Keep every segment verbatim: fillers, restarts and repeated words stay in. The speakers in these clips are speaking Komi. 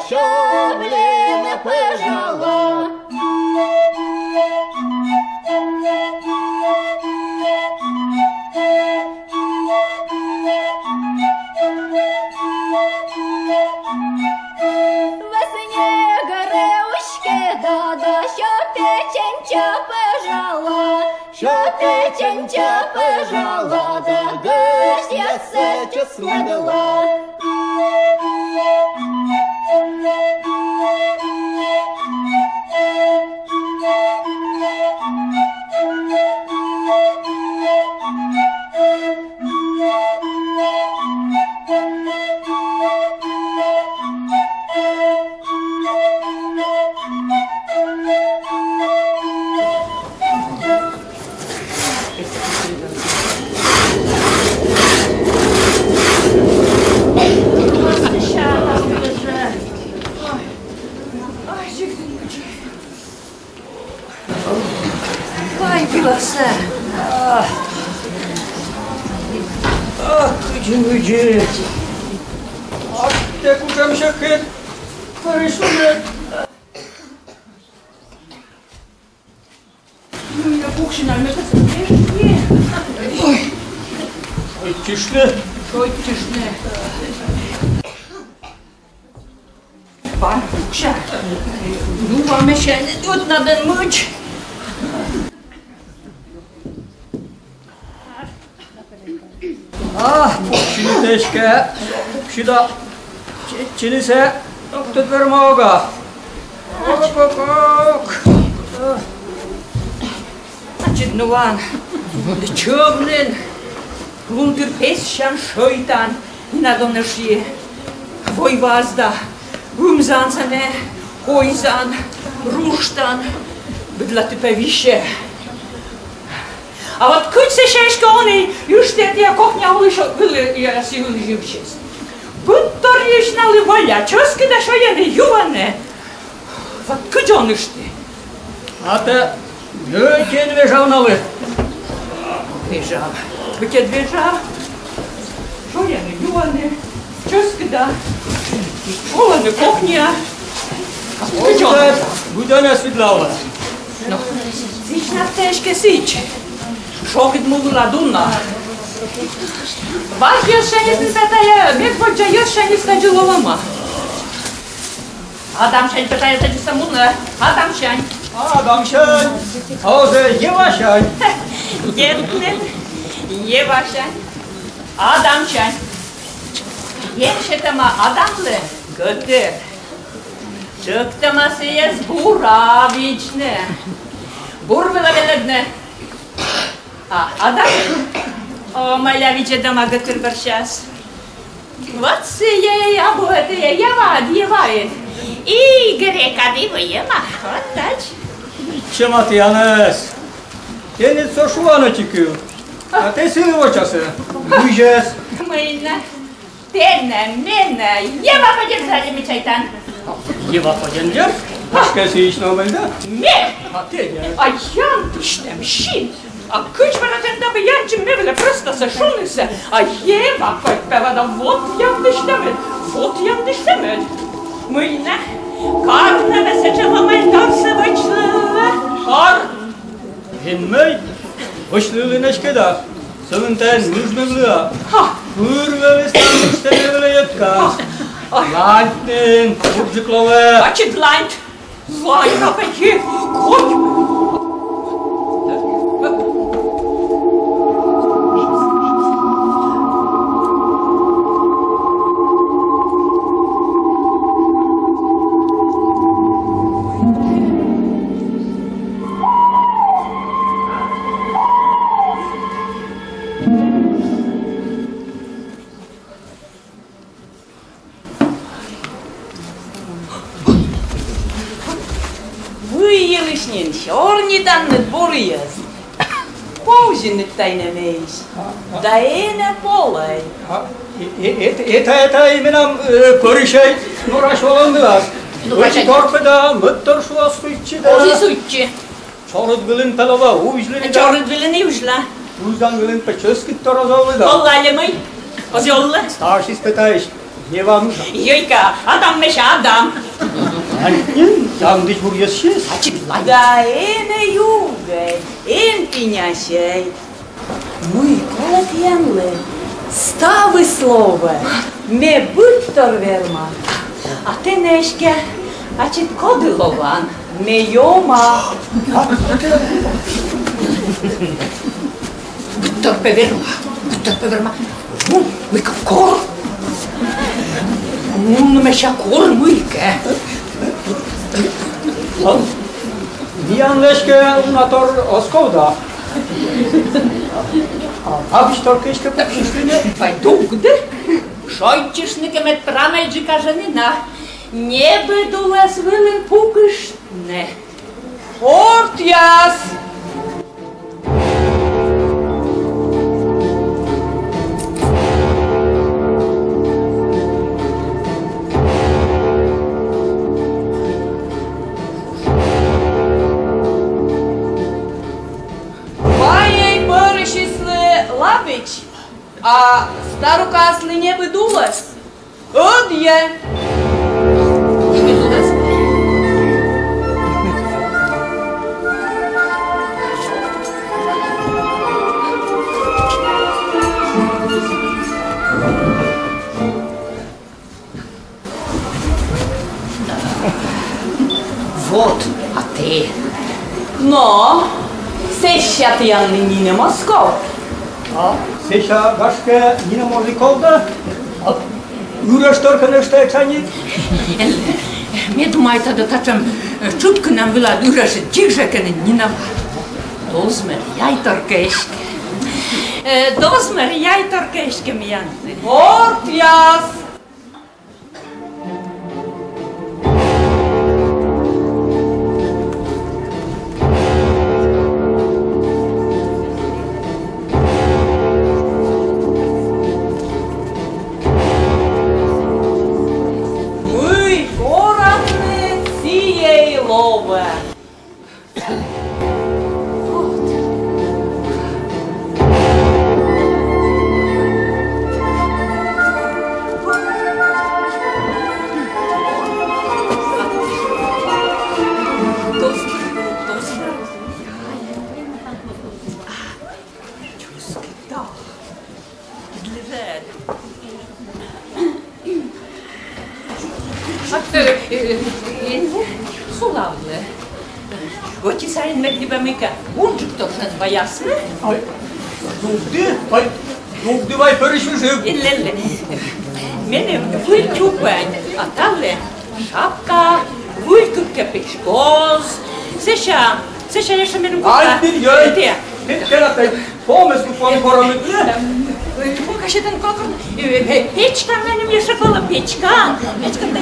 Сё блин пӧжала. Вӧсни гӧрӧ уськӧда да сё печӧн чӧ пӧжала. Сё печӧн чӧ пӧжала да гӧсьтъяссӧ чӧсмӧдла. Вай, виласа. Ах, кыдзи, кыдзи. Ах, тэ кутшӧм сьӧкыд. Парис уже. Ну, я пуксина, мне кажется, ой. Ой, тишина. Ой, тишина. Ван пукся. Ну, вам ещё анекдот надо мыч. А, пуксьыны тэ эськӧ, пуксьы да. Чеччынысӧ ог тӧд вермы ог-а? Ок, ок, ок. Значит, ну ван. Да чӧв нин. Лунтыр пессян шӧйтан. Нинӧм донӧ шуи. Войвас да. Ымзан сэні, койзан, руштан. Быдлаті пӧ висьӧ. А вот кыдз сэсся эськӧ ӧні ышті тайӧ кокни улысь, ылі, ылі, ылі ещё. Быдторйысь налы вӧля чӧскыда сёйӧны, юӧны. Вот кыдз он ышті. А тэ нӧ ӧд вежав налы. Вежав. Быттьӧ вежав. Сёйӧны, юӧны. Чӧскыда. Олӧны кокниа. Кыдз он. Быдӧнӧс видлалӧ. Но, сідз на тэ эськӧ сідз. Шогыд му вылад уна. Важ йӧзсяньыс нин пӧ тайӧ, медводдза йӧзсяньыс тадзи лолӧма. Адамсянь пӧ тайӧ тадзи сӧмын, адамсянь. Адамсянь. А оз-ӧ Евасянь? Дерт нин, Евасянь. Адамсянь. Ен сетӧма адамлы гӧтыр. Тшӧктӧма сійӧс бура видзны. Бур вылӧ велӧдны. А, а да? О, мыйла видзӧдӧма гӧтыр бӧрсяыс. Вот сійӧ абу ӧд Еваыд, Еваыд. И грекад и вӧлӧма, вот тадз. Чӧма тіянӧс. Тэнад со шуан ӧти кыв. А тэ сылы вочасӧ. Гыжӧс. Мый нӧ. Тэнӧ, менӧ, Ева пӧдьӧн жӧ али мый чайтан? Ева пӧдьӧн жӧ, гашкӧ, сідз номыр да. Ме! А тэ жӧ. А яндысьтӧм син. А кыдз бара тэныд абу яндзим ме вылӧ простӧсӧ шунысӧ? А Ева пӧ, пӧ вада, вот яндысьтӧмыд, вот яндысьтӧмыд. Мый нӧ, кар нӧ вӧчӧма мальторсӧ вӧчлыны. Кар. Эн мӧй, вӧчлылі нӧшта да, сӧмын тэн мыжмывлі. Ха! Пыр вӧлі ставыс тэ ме вылӧ йӧткан. Ха! Ланьт нин, бурджык лоӧ. Ачыд ланьт! Ланьт, апа, е, кой! Мый йылысь нин сёрнитанныд, бурйӧз? Повзинныд тай нӧ меысь. Да энӧ полӧй. А, э, э, это, это, это именно, э, пӧрысьӧй норась олӧмлы ас. Ну, вӧчи торпеда, мӧдтор шуас, сутчы да. Озі сутчы. Чорыд вылын пӧ лоӧ увзьлыны да. Чорыд вылын и увзьла. Пузан вылын пӧ чӧскыдтор оз овлы да. Оллӧ али мый? Оз овлы. Ставсьыс пӧ таысь Ева мыжа. Йӧйка, Адам мися, Адам. Ай, эн, ям дыдь буръёсчис. Ачик лай. Да эн югӧй, эн пинясьӧй. Мый колӧ тіянлы, ставыс лоӧ. Ме быдтор верма. А тэнӧ эськӧ ачыд коді лоан, ме ёма. Быдтор пӧ верма, быдтор пӧ верма. Мыйкӧ кор. Мун, мися, кор мыйкӧ. Миян эськӧ уна тор оз ков да. А бабысь торкӧ эськӧ пуксьыштны. Вай дугды. Шойччыштны кӧ мед прамӧйджыка жӧ нин. Небыд улӧс вылын пуксьыштны. Ортъяс! Вай ӧй пӧрысьыслы лабич, а старукаыслы небыд улӧс. Ӧдйӧ! Вот, а тэ. Но, сэсся тіянлы нинӧм оз ков. А, сэсся, гашкӧ, нинӧм оз и ков да. А, ырӧш торкӧ нӧшта этша ни. Ме думайта да, татшӧм, э, тшупкынӧм вылад ырӧшыд дзик жӧ кӧ нин нинӧм. Дозмӧр яй торкӧ эськӧ. Э, дозмӧр яй торкӧ эськӧ миянлы. Ортъяс! Мый коратны, сійӧ и лоӧ. Сулавлы. Ӧти сайын мед либӧ мыйкӧ унджык торсӧн ваясны. Ай, дугды, ай, дугды вай пӧрысь выжыв. Илле-илле. Меным выль чупӧнь, а талы шапка, выль кыпкӧ печкоз. Сэсся, сэсся ещӧ меным... Ай, кутка. Бирьёй. Тэ. Тэ, тэ, тэ. Помӧс кут поны корӧмыдлы. Ой, мукӧдыштӧн кокор, э, э, печка меным ещӧ колӧ, печка. Печка да,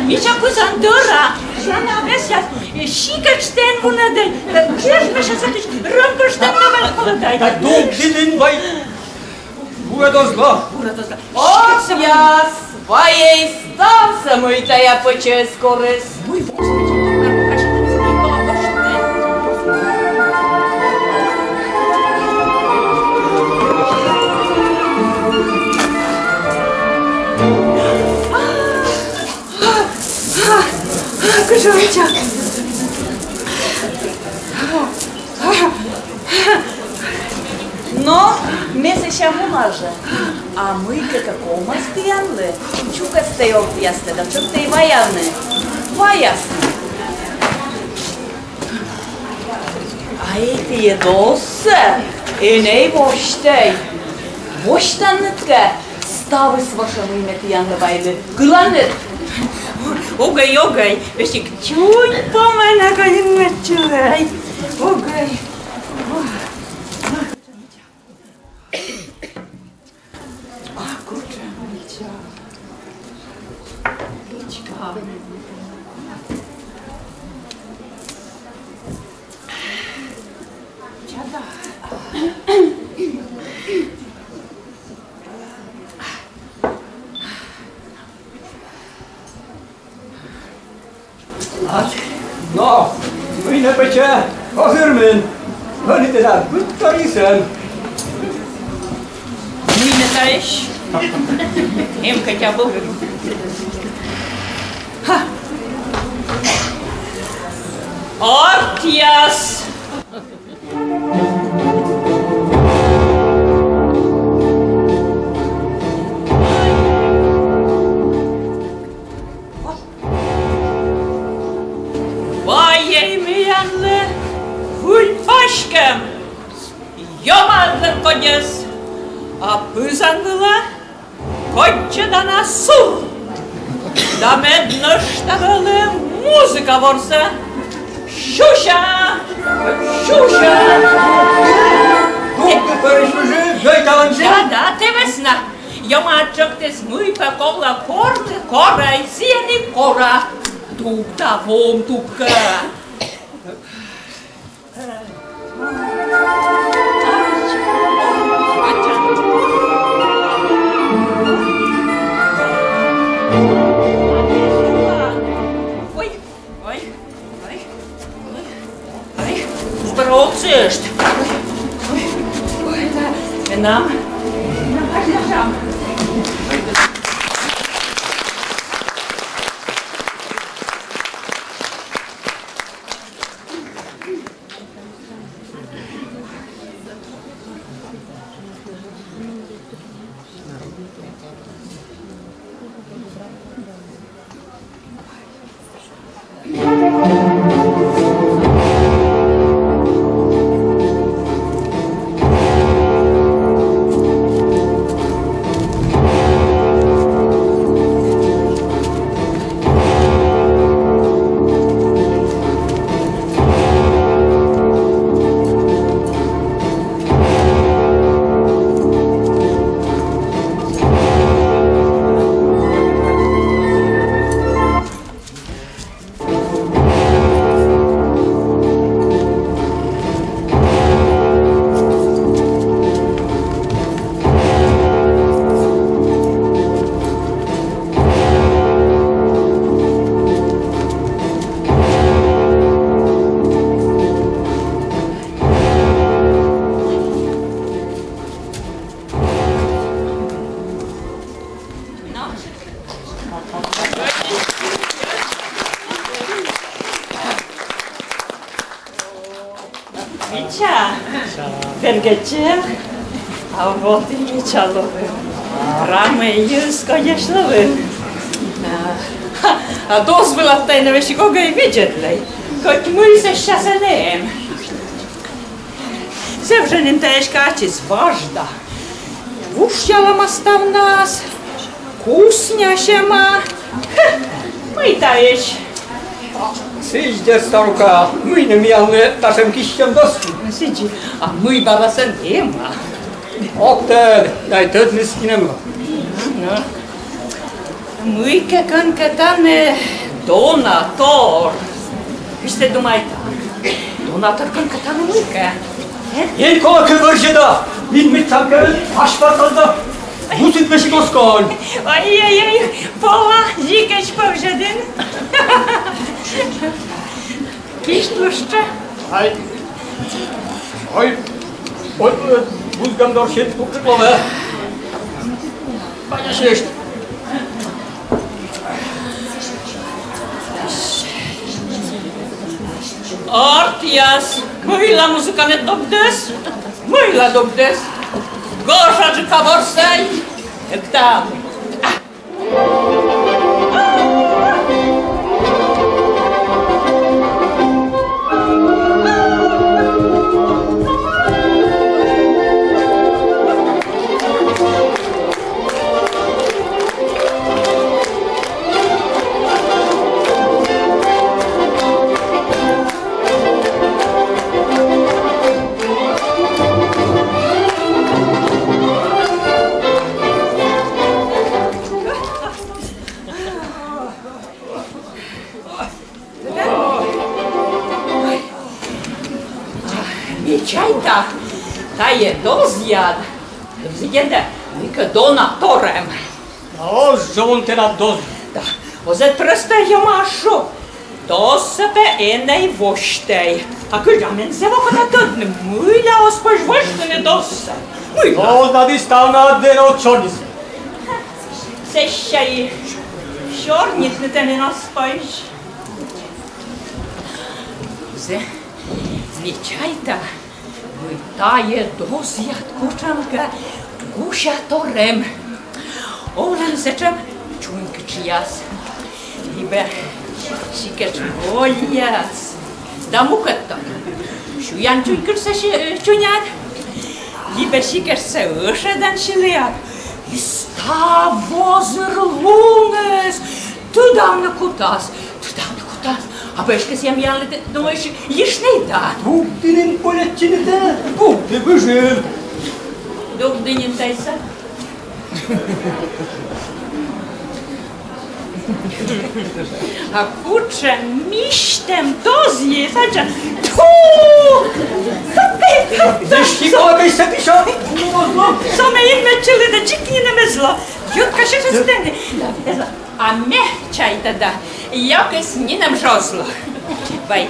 мися, кузан дӧра. Жана весяс, э, сикӧтш тэн вунӧдӧй. Э, кыдз, мися, сэтысь рӧмпӧштӧм на вал колӧ тай. Да дугды нин вай. Бура дозга. Бура дозга. Ортъяс! Вай ӧй ставсӧ, мый тайӧ пӧчӧс корис. Но, ме сэсся муна жӧ. А мыйкӧ кӧ ковмас тіянлы, чукӧстӧй ортъястӧ да тшӧктӧй ваяны. Ваясны. А эті дозсӧ энӧ восьтӧй. Восьтанныд кӧ, ставыс вошӧ, мый ме тіянлы вайлі. Кыланныд? Огӧй, огӧй, весиг чунь помӧн, огӧй, ме чурӧй. Огӧй. А кутшӧм мича. Мича. Чада. Но, мый нӧ, пӧчӧ, козырмын. Ӧні тэнад быдторйыс эм. Мый нӧ таысь? Эм кӧть абу. Ха. Артъяс! Вай эй миянлы выль паськӧм! Ёмаӧдлӧн кодьӧс, а пызан вылӧ кодь жӧ да на сур. Да мед нӧшта вӧлі музыка ворсӧ. Сюся! Сюся! Дуб пӧрысь выжы, йӧй талун жӧ. Да, да, тэ вӧсна. Ёмаӧд тшӧктіс, мый пӧ колӧ корны, корӧй, сійӧн и кора. Дуб да вом тупкӧ. Ой, ой, ой, ой, ой, броксышт. Ой, ой, ой, да, менам, менам. Мича, бергӧдчӧй. А вот и мича лоӧ. Рамӧй йӧз кодьӧсь лоӧ. А, а дозд вылад тай на весиг огӧ и видзӧдлӧй. Кӧть мый сэсся сэн эм. Зэв жӧ нин тай эськӧ ачыс важда. Вушъялӧма ставнас, куснясьӧма. Хе, мый таысь? Сідз, старука, мый нӧ миянлы татшӧм киссьӧм дозкӧд? Сідз, а мый бара сэн эм-а? Ог тӧд, дай тӧдныс нинӧм. Ну. Мыйкӧ кӧнкӧ тані дона тор. Мися, думайта, дона тор кӧнкӧ тані мыйкӧ. Э? Эй, колӧкӧ, вӧрзьӧда! Мин мыччан керын ас пӧртӧс да вусыд весиг оз коль. Ой-ой-ой, пола, дзикӧдз повзьӧдін. Пиштышта. Ай. Ой. Ой, э, вузгӧм дорсьыд пуксьыд лоӧ. Паньӧсьышт. Артъяс, мыйла музыканныд догдіс? Мыйла догдіс? Гожӧджыка ворсӧй. Эктам. Ме чайта, тайӧ дозъяд видзӧдӧ мыйкӧ дона торӧм. Да оз жӧ вун тэнад доз. Да, оз ӧд прӧстӧ, Ёма, шу. Доссӧ пӧ энӧ и восьтӧй. А кыдз жӧ мен зэв окота тӧдны, мыйла оз позь восьтыны доссӧ? Мыйла? Дознад и ставнад эн отсьӧдыс. Сэсся и сёрнитны тэнӧ эн оз позь. Зэв, ме чайта, мый тайӧ дозъяд кутшӧмкӧ гуся торӧм. Олӧны сэтшӧм чунькытшъяс. Либӧ сикӧтш вольяс. Да мукӧдтор. Сюян чунькытшсӧ си-, э, чуняд. Либӧ сикӧтшсӧ ӧшӧдан сьыліад. И став озыр луныс тыдавны кутас. Тыдавны кутас. Абу эськӧ сійӧ миянлы, думаешь, лишнӧй да? Дугдінын колӧ чинитны, дугды выжыв. Дугдінын тайса. А кутшӧм мисьтӧм дозйыс, аддзан. Тьфу! Со ме инмӧдчылі да дзик нинӧм эз ло. Юткӧ, сідз эз ло. А ме чайта да, лёкыс нинӧм жӧ оз ло. Вай.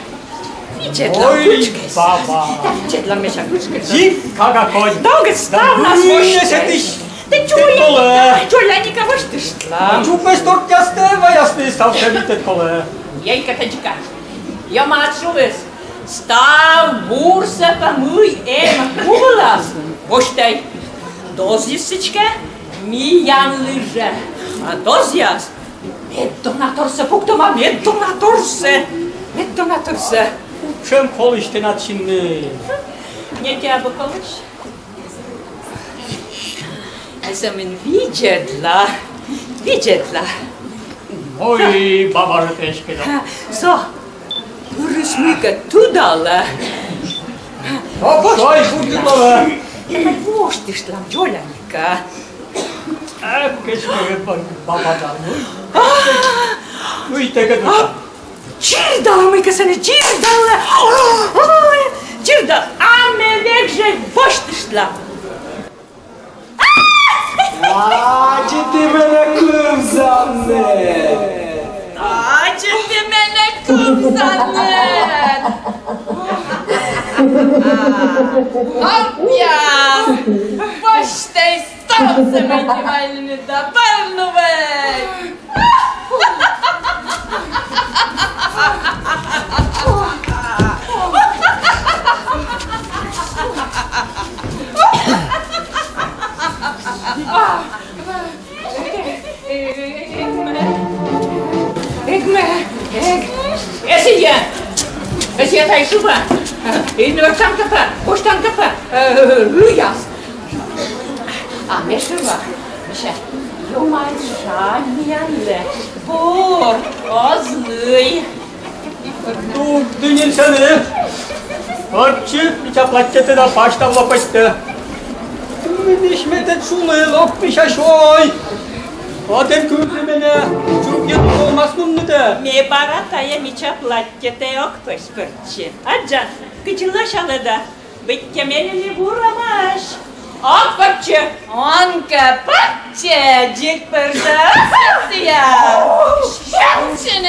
Видзӧдла, ой, кутшӧмкӧ. Баба. Видзӧдла, мися, кутшӧмкӧ. Дзик кага кодь. Догӧн ставнас восьтӧй. Тэ дзоляник, дзоляник, восьтыштлан. Чупӧсь тортъястӧ ваясны, ставсӧ витӧд колӧ. Ӧй-кӧ, тадзика. Ёмад шуис: став бурсӧ, пӧ мый эм му вылас, восьтӧй. Дозйыс сідзкӧ миянлы жӧ. А дозъяс Меддонаторсӧ пуктӧма, меддонаторсӧ, меддонаторсӧ. Кутшӧм колысь тэнад синны? Неть абу колысь. Эсӧ мен видзӧдла, видзӧдла. Ой, баба жӧ тэ эськӧ да. Со пырыс мыйкӧ тыдалӧ. Воштыштлам, дзоляник. Эх, кыдзкӧ бабадан. А! Ой, тайӧ кӧ. А! Дзирдалӧ мыйкӧ сэні, дзирдалӧ. Ой, дзирдалӧ. А ме век жӧ восьтыштлам. Аддзы ті менӧ, кывзанныд. Аддзы ті менӧ, кывзанныд. Ай, я. Восьтӧй. Ставсӧ мый ті вайлінныд да пӧрну вӧй. Эг ме, эг. Эсійӧ, эсійӧ тай шуа. Инмӧртан кӧ пӧ, босьтан кӧ пӧ, э, лыяс. А ме шуа, мися, ёмад шань миянлы, бур оз лый. Дугды нин сэні. Пӧрччы, мича платтьетӧ да пасьтав лопатьтӧ. Мыйысь ме тэд шулі, лок, мися, сёй. Ӧд эн кывзы менӧ, чукйӧн колмас муннытӧ. Ме бара тайӧ мича платтьетӧ ог пӧсь пӧрччы. Аддзан, кыдзи лӧсялӧ да. Быттьӧ меным и бур эмӧсь. Ог пӧрччы. Он кӧ пӧрччы, дзик пыр жӧ сэтшӧм. Сэтшӧм.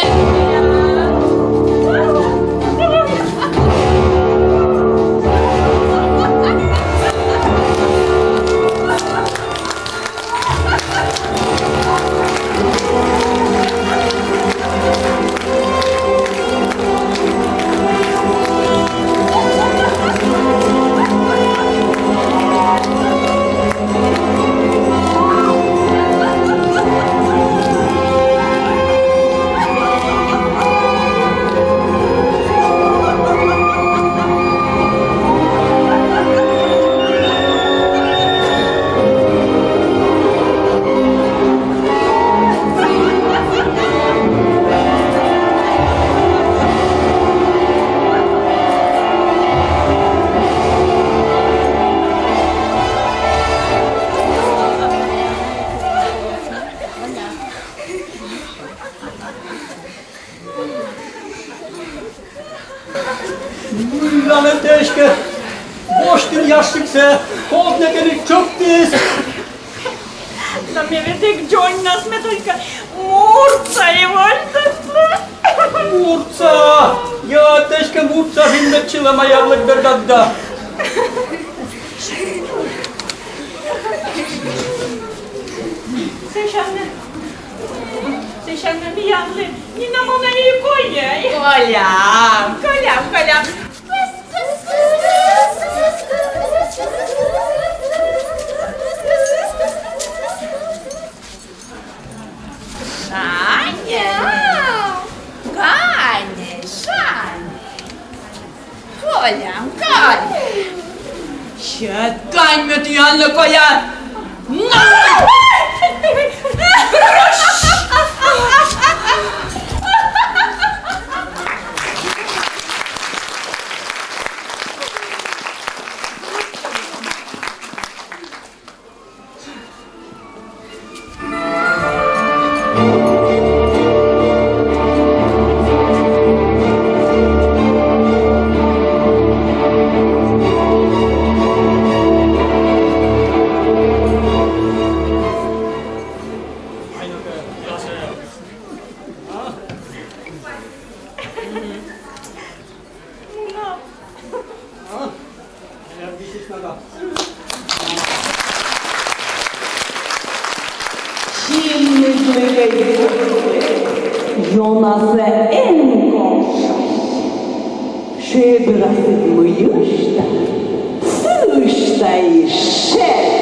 Мыйла нӧ тэ эськӧ босьтін ящиксӧ, код нӧ кӧні тшӧктіс. Да ме ведь эг дзоньнас, ме только муртса и вольтӧдла. Муртса! Я, тэ эськӧ муртса винмӧдчылӧма, яблӧк бердад да. Сэсся нӧ, сэсся нӧ миянлы Нина Мона и Коля. Коля, Коля, Коля. Шаня, Каня, Шаня. Коля, Коля. Сет, Кань, мед янлы, Коля. На! Синмыдлігӧй ёнасӧ эн кошт. Шеберасыд мыйышта, сыышта и шед.